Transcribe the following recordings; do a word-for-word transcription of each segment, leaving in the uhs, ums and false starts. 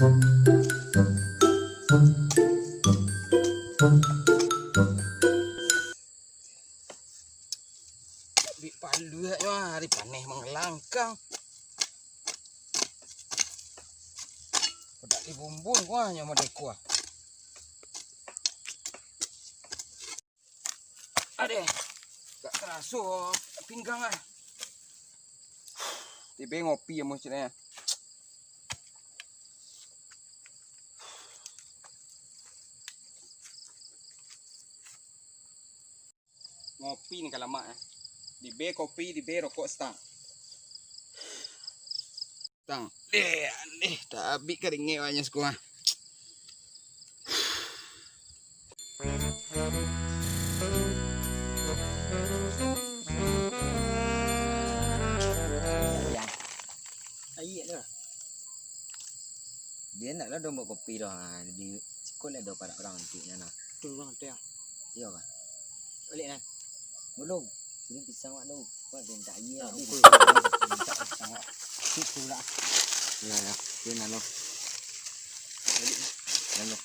Bik paluak nyo, ari paneh mangalangkang. Padak di bumbun wah nyo model kuah. Adeh, gak taraso pinggang ah. Tibe ngopi ya musti nyo. Ngopi ni kalamak eh. Dibe kopi, dibe rokok stang. Stang. Deh, deh, tabik karingek banyak siko ah. Aia lah. Dia nak lah dong buat kopi doh. Ha, di siko lah do parak urang antik nyo nah. Tu urang antik ah. Iyo kah? Balik nah. Belum. Sini pisang wak tu. Wak mintak aia. Mintak pisang wak. Situ lah. Iyo, iyo. Dia nak lo. Balik. Nak lo.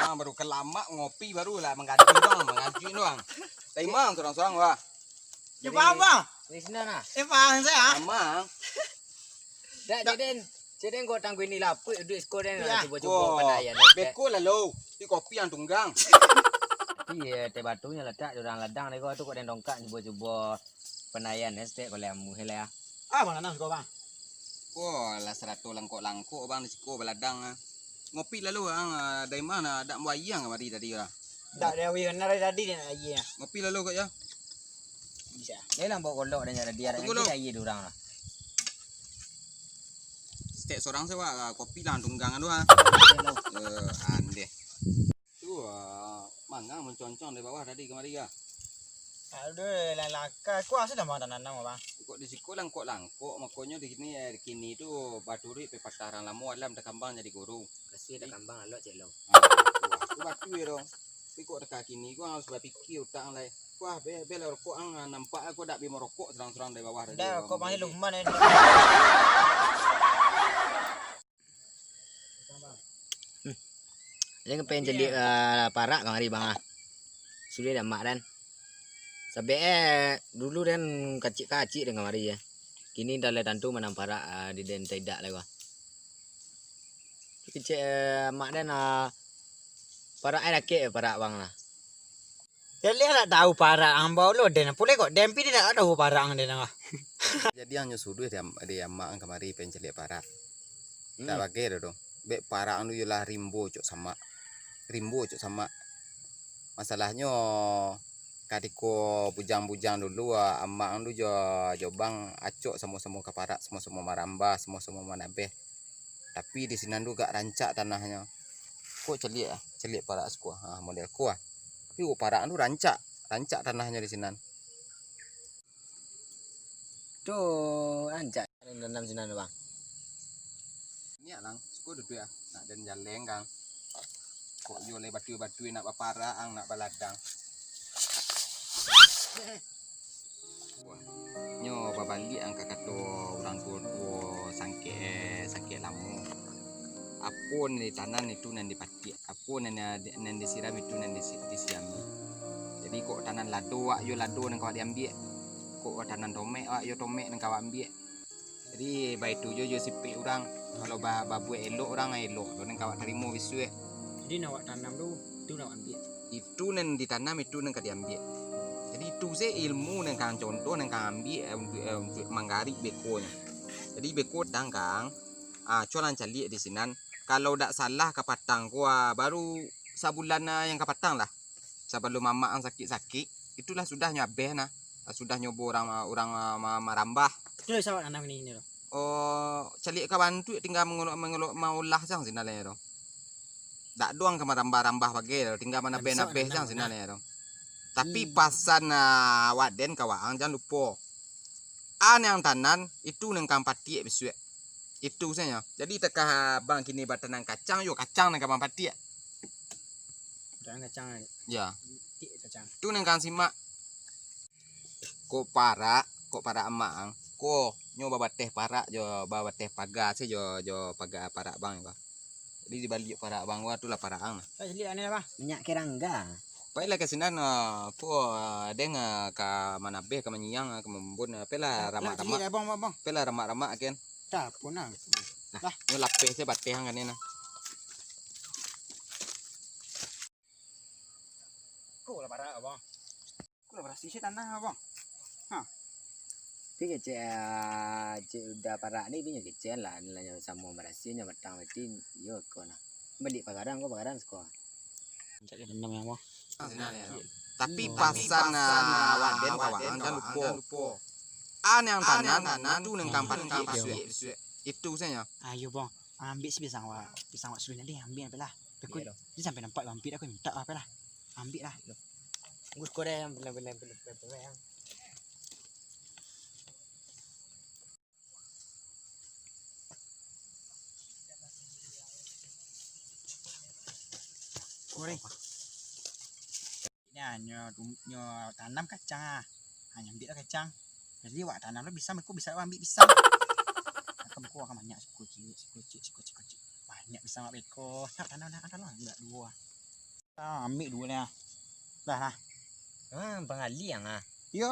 Ah, baru kalamak ngopi, baru lah manggaduah doang, manggaduah doang. Taimang surang-surang wah. Yo, paham, Bang? Dari sinan lah. Eh, paham saya, ah. Amang. Dak, dak. Cik Den, cik Den kok tangguh ini lapuk, duit siko Den lah, cubo-cubo pandai. Beko lah lo, di kopi yang tunggang. Tapi, eh, teh batunyo latak di urang ladang dek ko tu, kok Den dongkak cubo-cubo pandaian, eh, setek ko lah amuah lah, ya. Ah, Bang Nanang siko, Bang. Wah, lah sarato langkok-langkok, Bang, di siko baladang, ah. Ngopi lalu, Bang, ah, dari mana? Dak buah aia kamari tadi, lah. Dak ada aia, dari tadi dia nak aia. Ngopi lalu kok, ya. Bisa. Dia lah bawa golok dan jadi dia. Tunggu dulu. Aia di urang lah. Setek surang se wak, kopi lah tunggang tu ah. Eh, andeh. Tu ah, manga manconcong dari bawah tadi kamari ah. Aduh, lah laka. Kuasa dah bang tanam bang. Kok di siko langkok-langkok, makonyo di kini, eh, kini tu baturuik pepatah urang lamo, alam takambang jadi guru. Kasih takambang alok celo. Ah, tu batu ya dong. Tapi kok deka kini, ko harus bapikia utak ang lai. Wah, be, be lah rokok ang, nampak ko dak bi marokok surang-surang dari bawah tadi. Dah, rokok panggil Lukman eh. Hmm. Dia pengen caliak, ah, parak kamari, Bang, ah. Sudah dah mak dan. Sabek, eh, dulu dan kacik-kacik dan kamari, ya. Kini dah lah tantu manang parak, ah, di den tidak lah, gua. Kecek, eh, mak den, ah, parak ai dakek parak bang lah. Jadi lah tahu parak ang bau lo den. Pulai kok den pi dia tak tahu parak ang den ah. Jadi ang nyo suduh di, di amak ang kamari pen caliak parak. Tak bagai doh, doh. Bek parak ang tu ialah rimbo cok samak. Rimbo cok samak. Masalahnyo katiko bujang-bujang dulu, ah, amak ang tu jo, jo bang acok samo-samo ka parak, samo-samo marambah, samo-samo manabeh. Tapi di sinan tu gak rancak tanahnyo. Kok caliak ah, caliak parak siko ah, ha, model ko ah. Tapi kok parak tu rancak, rancak tanahnyo di sinan. Tu rancak nanam sinan tu, Bang. Niak lang, siko duduak ah, nak den jaleng kang. Kok iyo lai batu-batu nak baparak ang, nak baladang. Nyo babaliak ang ka kato urang tuo-tuo sangkek, sangkek lamo. Apo nan ditanan itu nan dipatiak, apo nan, nan disiram itu nan disi-, disiami. Jadi kok tanan lado wak yo lado nan ka wak diambiak. Kok tanan tomek wak yo tomek nan ka wak ambiak. Jadi, baitu jo, jo sipek urang. Kalau ba-, babuek elok urang, elok tu nan ka awak tarimo bisuak. Jadi, nan awak tanam tu, tu nan awak ambiak. Itu nan ditanam, itu nan ka diambiak. Jadi, itu se ilmu nan kang contoh, nan kang ambiak, eh, untuak, eh, untuak manggarik bekonyo. Jadi, beko tangkang, ah, cubo lah caliak di sinan. Kalau dak salah kapatang ko, ah, baru sabulan, ah, yang kapatang lah. Sabalum amak ang sakik-sakik, itulah sudah nyo abeh nah. Sudah nyo bo urang, urang, ah, ma-, marambah. Itu lah sawak nanam kini, kini tu. Oh, caliak ka bantuak tingga mangolok, mangolok maolah sang sinan lai tu. Dak doang ka marambah-rambah bagai tu, tingga manabeh-nabeh sang sinan lai tu. Tapi pasan, ah, awak den ka waang jan lupo. An yang tanan, itu nan kang patiak bisuak. Itu sajo. Jadi takah abang kini batanam kacang, yo kacang nan ka abang patiak. Batanam kacang. Ya. Tik kacang. Tu nan ka simak. Kok parak, kok parak amak ang. Ko nyo babateh parak jo babateh paga se jo, jo paga parak bang ko. Jadi dibaliak parak bang ko, tu lah parak ang. Minyak kerangga. Pailah ka sinan, ah, ko, ah, deng, ah, ka manabeh, ka manyiang, ah, ka mambun, ah, pailah ramak-ramak. Pailah ramak-ramak kan. Nah, nyo lapeh se bateh ang kan ni nah. Ko lah parak, abang. Ko lah barasiah se tanah, abang. Ha. Tapi kecek, ah, cek udah parak ni, tapi nyo kecek lah, nilai nyo samo barasiah nyo batang, berarti iyo ko nah. Baliak pagaran ko, pagaran siko. Tapi pasan, ah, awak den ka awak ang, jan lupo. Ah, nan tanam, tu nan ka patiak bisuak. Itu sajo. Ayo, bang. Ambiak se pisang awak, pisang awak suruah tadi, ambiak ampek lah. Tapi ko, di sampai nampak ambiak dah, ko mintak lah, ampek lah. Ambiak lah. Bagus ko deh, yang pilihan-pilihan, pilihan-pilihan. Ko deh. Nah, nyo tum-, nyo tanam kacang ah. Ha, nyo ambiak lah kacang. Jadi awak tanam lo pisang, beko bisa awak ambiak pisang. Kacang beko akan banyak, siko ciek, siko ciek, siko ciek, siko ciek. Banyak pisang awak beko. Nak tanam, nak tanam lah, ambiak duo ah. Ah, ambiak duo lah. Dah lah. Hmm, pangali ang ah. Iyo.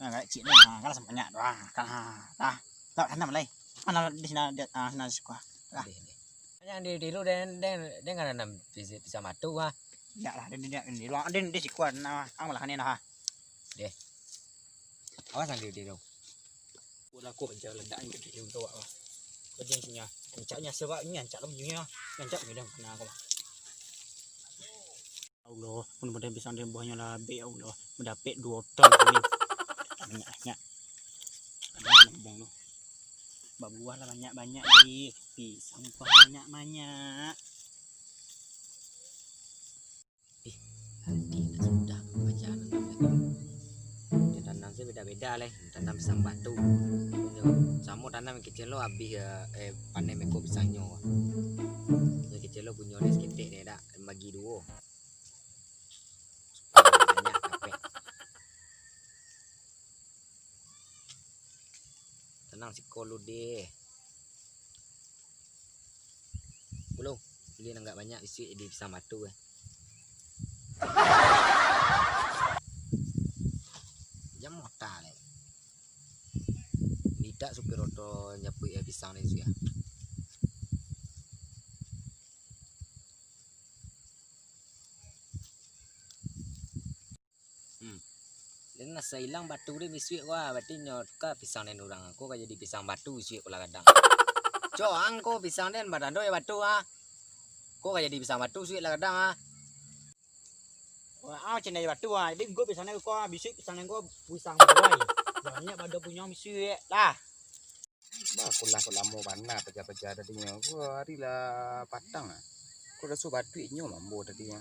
Nah, galak ciek ni. Ha, kan lah banyak tu. Ha, kan, ha, dah. Tak tanam lai. Mana di sini, di, ah, sini siko. Dah. Deh, deh. Yang di, di lu den, den, den kan nanam pis-, pisang batu ah. Indak lah, den, den, den, di luar, den, di siko, nah, ang malah ni nah. Deh. Awas nanti di lu. Ulah ko paja ledak ni, di lu tu, ah. Paja punya. Ancak nya sebab ni, ancak lah bunyi ah. Ancak ni dah, kena aku. Allah, mudah-mudahan pisang den buahnyo labek, ya Allah. Mandapek duo ton, amin. Banyak-banyak. Banyak buah tu. Babuah lah banyak-banyak, di pisang buah banyak-banyak. Ih, hati nak sudah baca nan tu. Dia tanam se beda-beda leh. Tanam pisang batu. Samo tanam kecek lo abih, eh, panen beko pisangnyo. Yang kecek lo punyo den saketek deh, dak bagi duo. Banyak dapek. Tanam siko lu deh. Pulo, bili nan agak banyak bisuak jadi pisang batu eh. Jam mota leh. Lidak supir oto nyapuik eh, pisang ni bisuak. Hmm. Den asa ilang batu den bisuak ko ah, berarti nyo ka pisang den urang. Ko ka jadi pisang batu bisuak ko lah gadang. Cok ang ko pisang den batando jo batu ah. Ko ka jadi pisang batu bisuak lah gadang ah. Wah, ah, macam dari batu ah. Jadi gok pisang den ko ah, bisuak pisang den ko pisang buai. Banyak bado punyo bisuak lah. Bah, kulah kok lamo bana paja-paja tadi nyo. Ko ari lah patang ah. Ko raso batuak inyo mambo tadi nyo.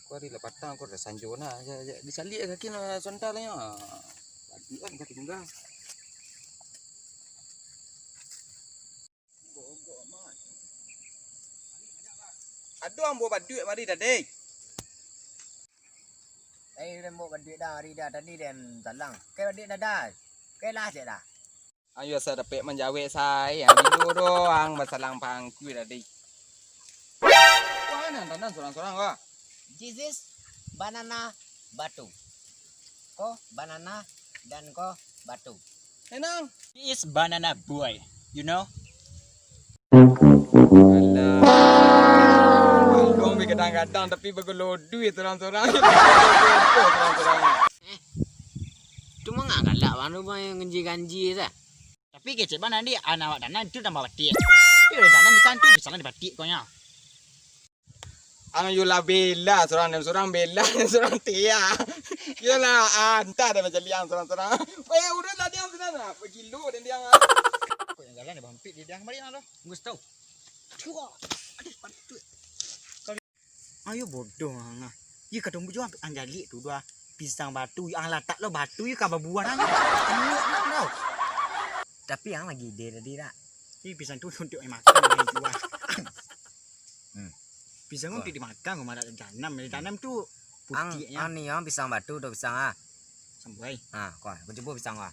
Ko ari lah patang, ko lah sanjo nah. Ja, ja, disaliak kaki nah, sontal nyo. Batuak kan kaki tunggang. Ado ambo batuak mari tadi. Eh, den ambo batuak dah ari dah tadi den salang. Kai batuak dah dah. Kai lah cek dah. Ayo, asa dapek manjawek sae, yang bilo doang basalang pangku tadi. Wah, nan tanam surang-surang, wah. This is banana batu. Ko banana dan ko batu. Tenang. This is banana boy, you know? Alah. Along bi kadang-kadang, tapi bagolodui surang-surang. Surang-surang. Eh, tu manga galak bang tu bang yang ganji-ganji tu. Tapi kecek bang nanti anak awak tanam tu tambah batik. Tapi urang tanam di sana tu, di sana di batik kau nya. Ang yo lah bela surang dan surang bela dan surang tia. Yo lah, ah, antah dah macam liang surang-surang. Weh, urang lah diang sana nah. Bagilo dan diang ah. Kau yang jalan dia bampit dia diang kembali lah tu. Gus tau. Cuak. Aduh, patut. Ayo bodoh ang ah. Ye kadang bujo ang jalik tu dah. Pisang batu, ang latak lo batu ye ka babuah ang. Tengok ang tau. Tapi ang lagi ide tadi dak? Ih, pisang tu untuak dimakan, bukan dijual. Hmm. Pisang Wah. Untuak dimakan, kok malah tanam. Ditanam tu Ang, putiaknyo. Ang ni ang pisang batu tu pisang ah. Sambuai. Ha, kau, aku cuba pisang kau.